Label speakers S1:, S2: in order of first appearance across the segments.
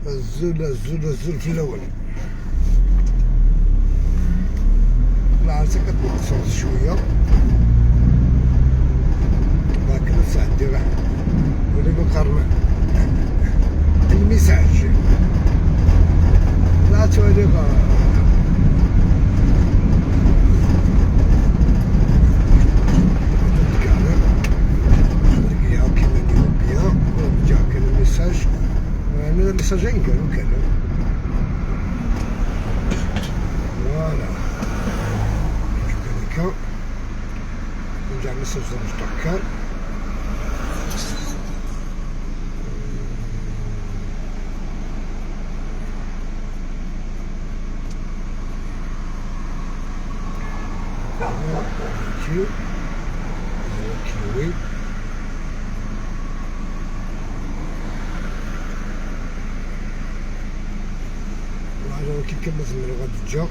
S1: الزول الزول الزول في الاول العرسة كتنقص شوية لكن ساعدي راح ولي نقارن ال message لا تولي ال message انا ال message كانوا voilà كان نرجع message مشتركة. كيوي وعلى كي كملت من الغد جا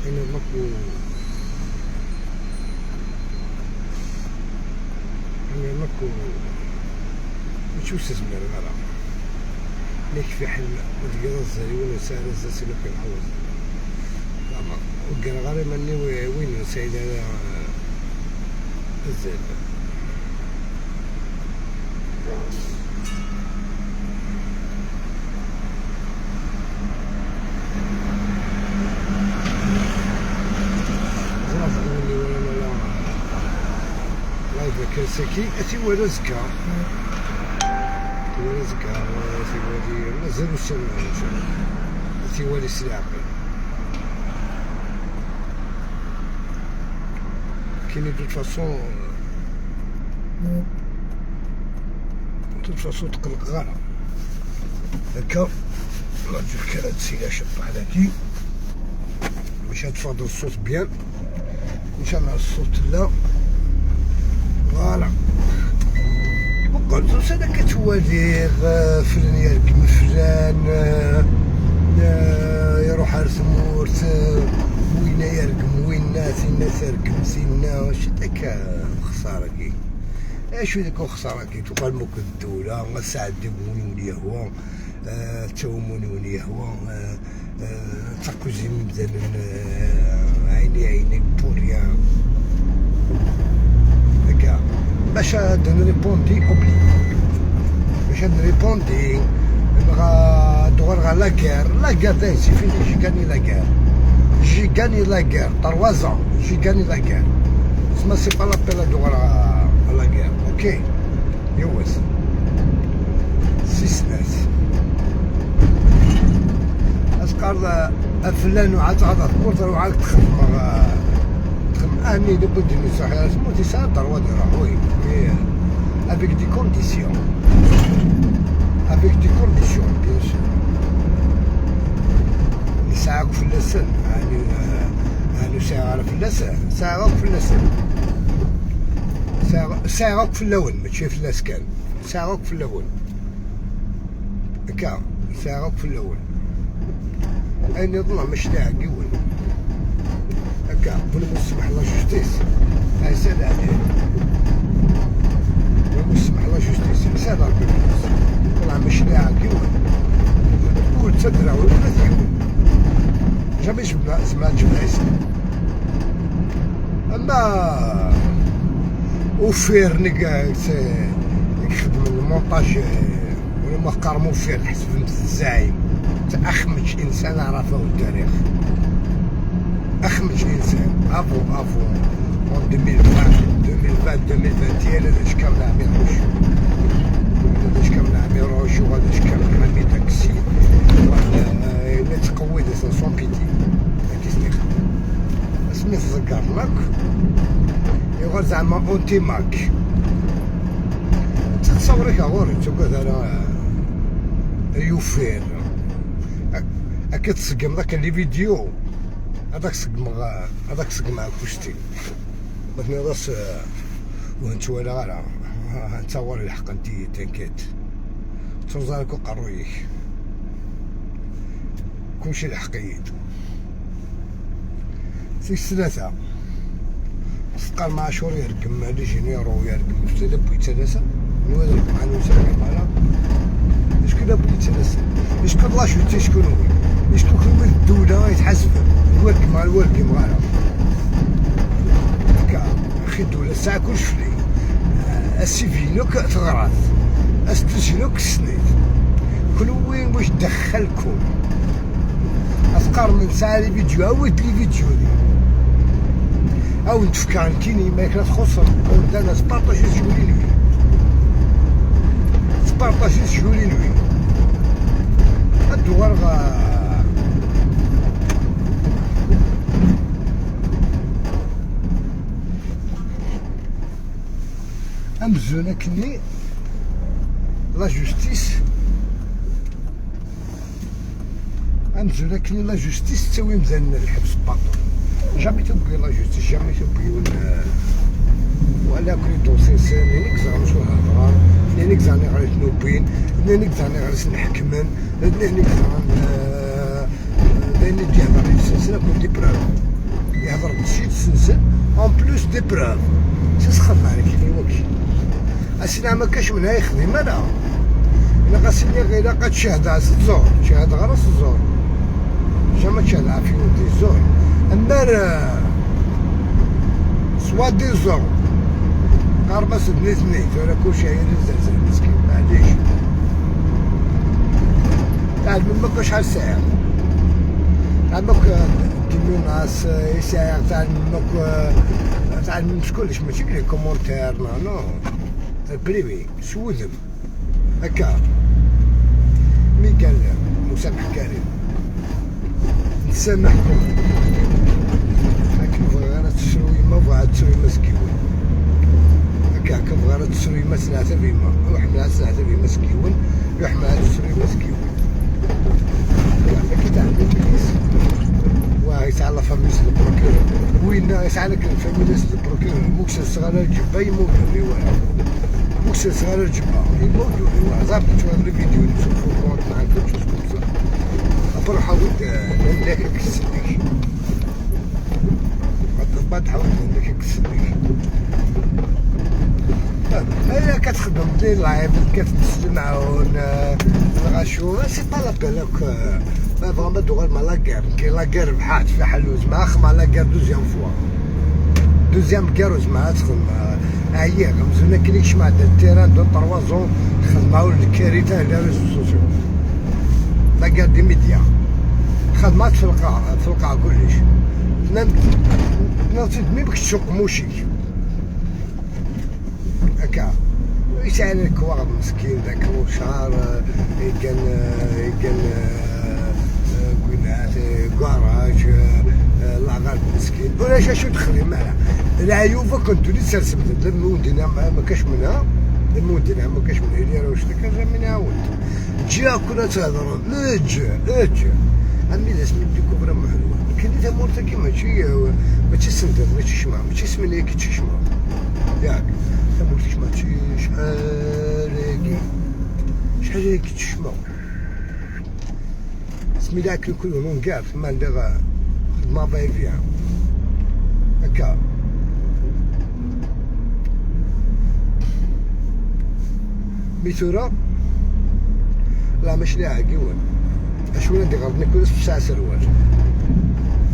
S1: انا ماكو انا ماكو ماشي وستثمر غرا نكفي حل ودقيقة الزري وين سعر الزاسي لو كان حوز زعما وقال غير ماني وين سعيد انا الزاد كرسكي اتي ولا زكا ولا زكا اتي ولي مازال السنة ان شاء الله اتي ولي سلاقي كاين de toute façon تقلق غالا هكا نرجع كرا تسيلا شطح هذاكي باش تفضل الصوت bien ان شاء الله الصوت لا voilà. قلت انا كتوالي فلان يرقم فلان يروح ارثمورت وين يرقم وين سينا ترقم سينا واش داك خسارة كي اشو ديك خسارة كي تقال موك الدولة سعد وين ولي هو تاومون ولي هو تاكوزي مبدا عيني عينيك بوريان هكا باش نريبوندي اوبلي باش نريبوندي نبغى دور غا la guerre la guerre داين c'est fini j'ai gagné la guerre j'ai gagné la guerre 3 ans j'ai gagné la guerre سما c'est pas la peine دور la guerre OK يوز سي سنات اسقار فلان وعاد غادا تموت وعاد تخدم اني لابد من صحيح موتي ساعة droit de oui mais avec des conditions avec des conditions bien sûr ساعة في اللسن يعني يعني ساعة في اللسن ساعة في اللسن ساعة في اللون ماشي في الاسكان ساعة في اللون هكا ساعة في اللون اين يظلم مش لاعب يقول هكا بن مسمح la justice هاي ساد عليه بن مسمح la justice ساد ربي طلع مش لاعب يقول تقول تدرى ولا تقول jamais جبنا زعما جبنا اسم اما وفير نكا يخدم المونتاج ولا ما قارمو فيه حسب الزعيم اخمج انسان عرفه التاريخ اخمج انسان avant 2020 2020 2021 هذا اش كان عميروش هذا اش كان عميروش وهذا اش كان حميد تاكسي ولا تقوي sans pitié كيسنيخ سميت زكار ماك يغال زعما anti-MAK تتصورك غوري تقول انا يوفير اكي تسقم ذاك les vidéos هذاك سقم هذاك سقم كوشتي ما تنضاس وانت ولا غير انت هو الحق انت t'inquiète ترزالك وقرويك كلشي الحقيد سي الثلاثة تقال مع شهور يرقم les généraux يرقم في ثلاثة بوي ثلاثة نواد رقم عنو سرقم على est-ce que الدولة بلي ترسل est-ce que la justice شكون هو est-ce que كل الدولة يتحاسب الورق مع الورق مغالا هكا اخي الدولة الساعة كلش فلي السيفينوك تغراث استسجنوك السنيت كل وين واش دخلكم افكار من ساعة les vidéos عاود les vidéos دي او نتفكر كيني ما كلا تخصر او دانا سبارطاجي jour et nuit سبارطاجي jour et nuit الدوار غا امزونا كني la justice امزونا كني la justice تسوي مزال الحبس باطل jamais تبغي la justice jamais تبغي ولا كل dossier سامي نكزا شو الهضرة نكزا غير تنوبين نكزا غير نحكمن نكزا لان يهضر السلسلة كل des preuves يهضر بشي السلسلة en plus des preuves تسخف عليك وكي اسنا ما كاش منها يخدم لا الا غاسني غير قد شهد على الزور شهد غير الزور jamais تشهد عافية des زور اما soi-disant قاربة سدني ثنيت ولا كلشي هي الزلزال مسكين معليش تعلم ما شحال ساعة تعلمك des menaces يساعد تعلمك تعلم كلش ماشي les commentaires non privé سوذم هكا mais قال مسامح كريم نسامحكم لكن بغا تسروي ما بغا تسروي مسكيون هكا بغا تسروي ما سنعتا بما روح مع سنعتا بما مسكيون روح مع تسروي مسكيون كي تعلم بليس ويسعى la famille du procureur وين يسعى لك ال famille du procureur موكس صغار الجبا يموتوا لي موكس صغار الجبا يموتوا لي زعما تشوف les vidéos نشوفو compte معاك تشوف comme ça après حاولت نلاك السلك بعد حاولت نلاك السلك هي كتخدم des lives كتمسل معاهم الغاشو c'est pas la peine ما vraiment دوغال مع la guerre كي la guerre ربحات في حلوز مع مع la guerre deuxième fois deuxième guerre زعما تخدم عيا غمزونا كي مع ال terrain deux trois ans خدمة الكارثة les réseaux sociaux la guerre des médias خدمات في القاع في القاع كلش نصيب مي بك تشق موشي هكا يسأل الكواغد مسكين ذاك شهر كان كان قنات كراج الله غالب مسكين ولا شو تخدم معنا العيوبه كنت لسه رسمت المودينا ما كاش منها المودينا ما كاش منها اللي راه شتك من عاود جا كنا تهضروا اج اج عمي لازم découvrir محلوه كاين تا مورتا كي ماشي ماشي سندر ماشي شمع ماشي سمنيه كي تشمع ياك تا مورتا ماشي شحال هاكي شحال هاكي تشمع سمي لاك كلهم كاع تما ندير خدمة فيها هكا ميتورا لا ماشي لاعب كيوان اشونا ندير غلطني كل ساعة سروال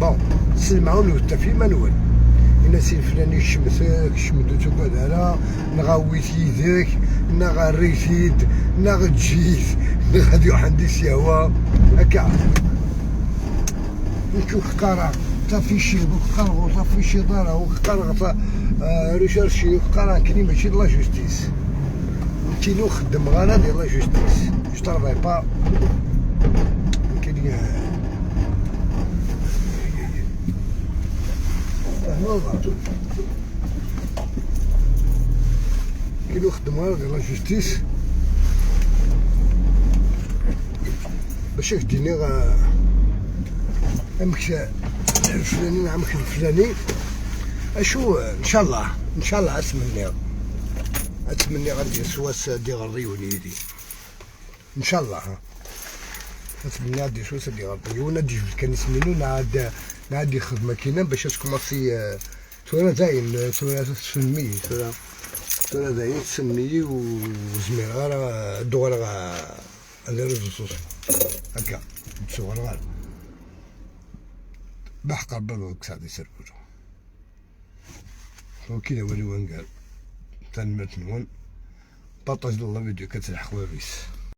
S1: bon سلمعون وتا في منول الناس الفلاني شمسك شمدو تقعد نغاويت يدك نغا ريتيد نغا جيت نغادي عندي سيوا هكا نشوف قرا تافيشي وقرا تافيشي دارا وقرا rechercher قرا كني ماشي la justice كينو خدم غانا ديال la justice je travaille pas كاين كينو خدم غانا ديال la justice باش يديني امك الفلاني نعمك الفلاني اشو ان شاء الله ان شاء الله اتمنى اتمنى غادي سواس دي غرضي وليدي ان شاء الله اتمنى غادي سواس دي غرضي ونا دي كان يسمينو نعاد نعاد خدمة كاينه باش تكوماسي تورا داين تورا تسمي تورا تورا داين تسمي وزمير غير دوغ Les réseaux sociaux هكا تصور غير بحق بالو كسعد يسربوجو وكذا ولي وين قال تنمرت نون. Partage la vidéo كتلحق بابيس.